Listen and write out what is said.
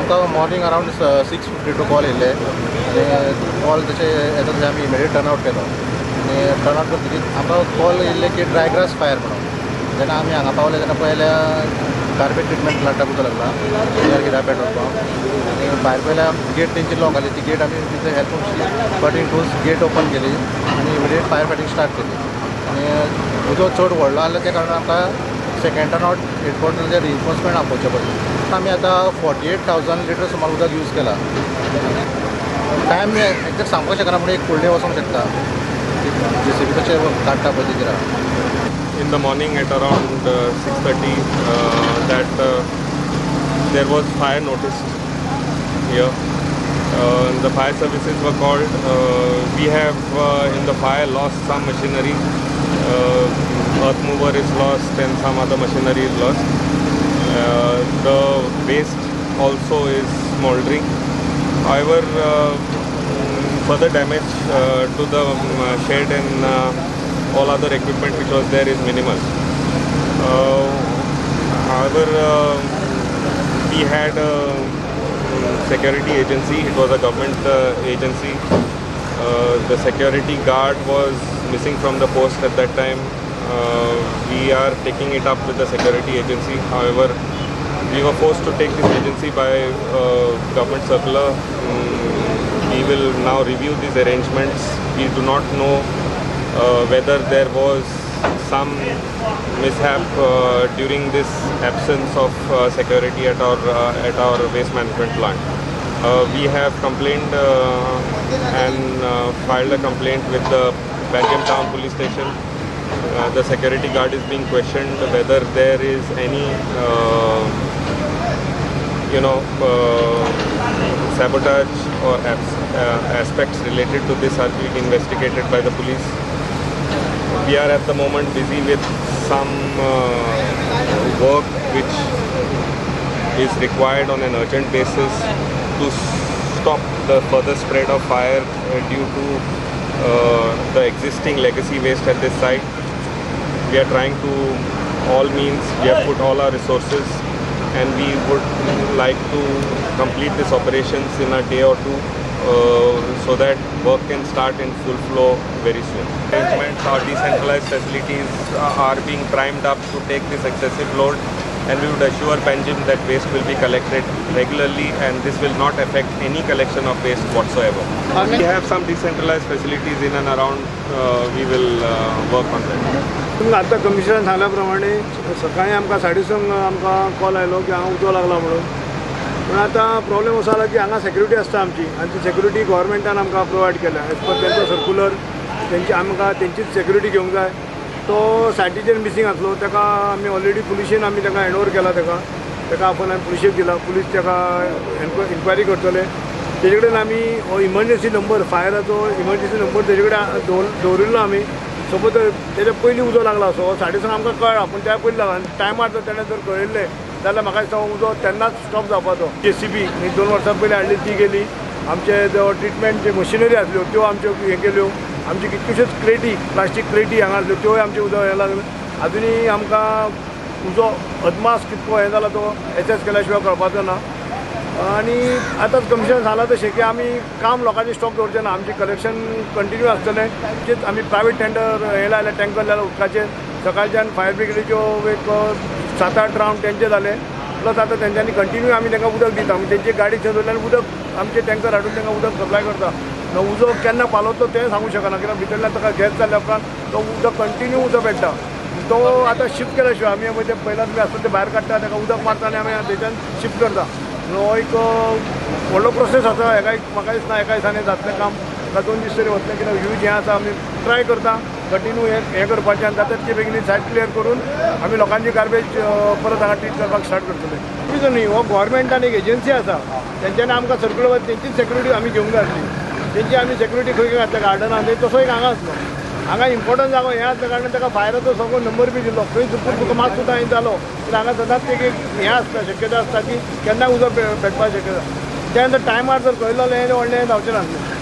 आमकां morning around 6:52 call येयल्ले आनी कॉल तशें येता तशें आमी इमिडिएट टर्न आवट केलो आनी टर्न आवट करतकीच आमकां कॉल येयल्ले की ड्राय ग्रास फायर म्हणून. जेन्ना आमी हांगा पावले तेन्ना पळयल्यार गार्बेज ट्रिटमेंट प्लांटाक उदक लागला नियर गिरा पेट्रोल पंप आनी भायर पळयल्यार गेट तेंची लॉक आसली, ती गेट आमी with the help of cutting tools gate open केली आनी इमिडिएट फायर फायटींग स्टार्ट केली. आनी उजो चड व्हडलो आसलो त्या कारणान आमकां सेकेंड टर्न आवट हेडक्वॉर्टराचें रिइन्फोर्समेंट आपोवचें पडलें. आमी आतां 48,000 लिटर सुमार उदक यूज केला. टायम एक्झॅक्ट सांगपाक शकना पूण एक फूल डे वचोंक शकता. जेसीबी तशें काडटा पळय तेजेर. In the morning at around 6:30 that there was fire noticed here. The fire services were called. We have in the fire lost some machinery. Earth mover is lost and some other machinery is lost. The waste also is smoldering. However, further damage to the shed and all other equipment which was there is minimal. However, we had a security agency. It was a government agency. The security guard was missing from the post at that time. We are taking it up with the security agency. However, we were forced to take this agency by government circular. We will now review these arrangements. We do not know whether there was some mishap during this absence of security at our waste management plant. We have complained and filed a complaint with the Panjim Town Police Station. The security guard is being questioned whether there is any sabotage or aspects related to this are being investigated by the police. We are at the moment busy with some work which is required on an urgent basis to stop the further spread of fire due to the existing legacy waste at this site. We are trying to all means, we have put all our resources and we would like to complete these operations in a day or two so that work can start in full flow very soon. Arrangements, our decentralized facilities are being primed up to take this excessive load, and we would assure Panjim that waste will be collected regularly and this will not affect any collection of waste whatsoever. We have some decentralized facilities in and around, we will work on that. तुमकां आतां कमिशनरान सांगल्या प्रमाणे सकाळीं आमकां 6:30 आमकां call आयलो की हांगा उजो लागला म्हणून. पूण आतां प्रॉब्लेम असो जाला की हांगा सेक्युरिटी आसता आमची आनी ती सेक्युरिटी गव्हर्मेंटान आमकां प्रोवायड केल्या एज पर तेंचो सर्कुलर. तेंची आमकां तेंचीच सेक्युरिटी घेवंक जाय. तो सायटीचेर मिसींग आसलो, ताका आमी ऑलरेडी पुलिशेन आमी ताका हँड ओवर केला. ताका आपोवन आमी पुलिशेक दिला. पुलीस ताका इन्क्वायरी करतले. तेजे कडेन आमी हो इमर्जन्सी नंबर, फायराचो इमर्जन्सी नंबर तेजे कडेन दवरिल्लो आमी. सपोज तेज्या पयलीं उजो लागला असो 6:30 आमकां कळ्ळा, पूण त्या पयलीं लागला आनी टायमार जर तेणें जर कळयल्लें जाल्यार म्हाका दिसता उजो तेन्नाच स्टॉप जावपाचो. जेसीबी 2 वर्सां पयलीं हाडली ती गेली. आमचे जो ट्रिटमेंट जे मशिनरी आसल्यो त्यो आमच्यो हें केल्यो. आमच्यो कितल्योश्योच क्रेटी, प्लास्टीक क्रेटी हांगा आसल्यो त्योय आमच्यो उदक हें लागलें. आजुनूय आमकां उजो अदमास कितको हें जाला तो एसेस केल्या शिवाय कळपाचो ना. आनी आतांच कमिशन सांगलां तशें की आमी काम लोकांचें स्टॉप दवरचें ना. आमचें कलेक्शन कंटिन्यू आसतलें. तशेंच आमी प्रायवेट टेंडर हें लायलें, टँकर लायलें उदकाचेर. सकाळच्यान फायर ब्रिगेडीच्यो एक 7-8 रावंड तेंचे जाले. प्लस आतां तेंच्यांनी कंटिन्यू आमी तांकां उदक दिता. म्हणजे तेंची गाडी थंय दवरल्यार उदक आमचे टँकर हाडून तांकां उदक सप्लाय करता. उजो केन्ना पालवतलो तें सांगूंक शकना, कित्याक भितरल्यान ताका गॅस जाल्ल्या उपरांत तो उदक कंटिन्यू उजो पेट्टा. तो आतां शिफ्ट केल्या शिवाय आमी पळय ते पयल्यान तुमी आसता ते भायर काडटा, ताका उदक मारता आनी आमी थंयच्यान शिफ्ट करता. हो एक व्हडलो प्रोसेस आसा. एका म्हाका दिसना एका दिसांनी जातलें काम, एका 2 दीस तरी वतलें. कित्याक ह्यूज हें आसा. आमी ट्राय करता कंटिन्यू हें करपाचें आनी जाता तितके बेगीन सायट क्लियर करून आमी लोकांची गार्बेज परत हांगा ट्रीट करपाक स्टार्ट करतले. रिजन न्ही, हो गव्हर्मेंटान एक एजन्सी आसा, तेंच्यांनी आमकां सर्कुलर तेंचीच सेक्युरिटी आमी घेवंक जाय आसली. तेंची आमी सेक्युरिटी खंय खंय घातल्या गार्डनान, तसो एक हांगा आसलो. हांगा इम्पॉर्टंट जागो हें आसल्या कारणान ताका फायराचो सगळो नंबर बी दिल्लो. खंय चुकून तुका मात सुद्दां हें जालो जाल्यार हांगा सदांच एक हें आसता, शक्यता आसता की केन्ना उजो पेटपाक शक्यता. त्यानंतर टायमार जर कळिल्लो जाल्यार हें व्हडलें जावचें नासलें.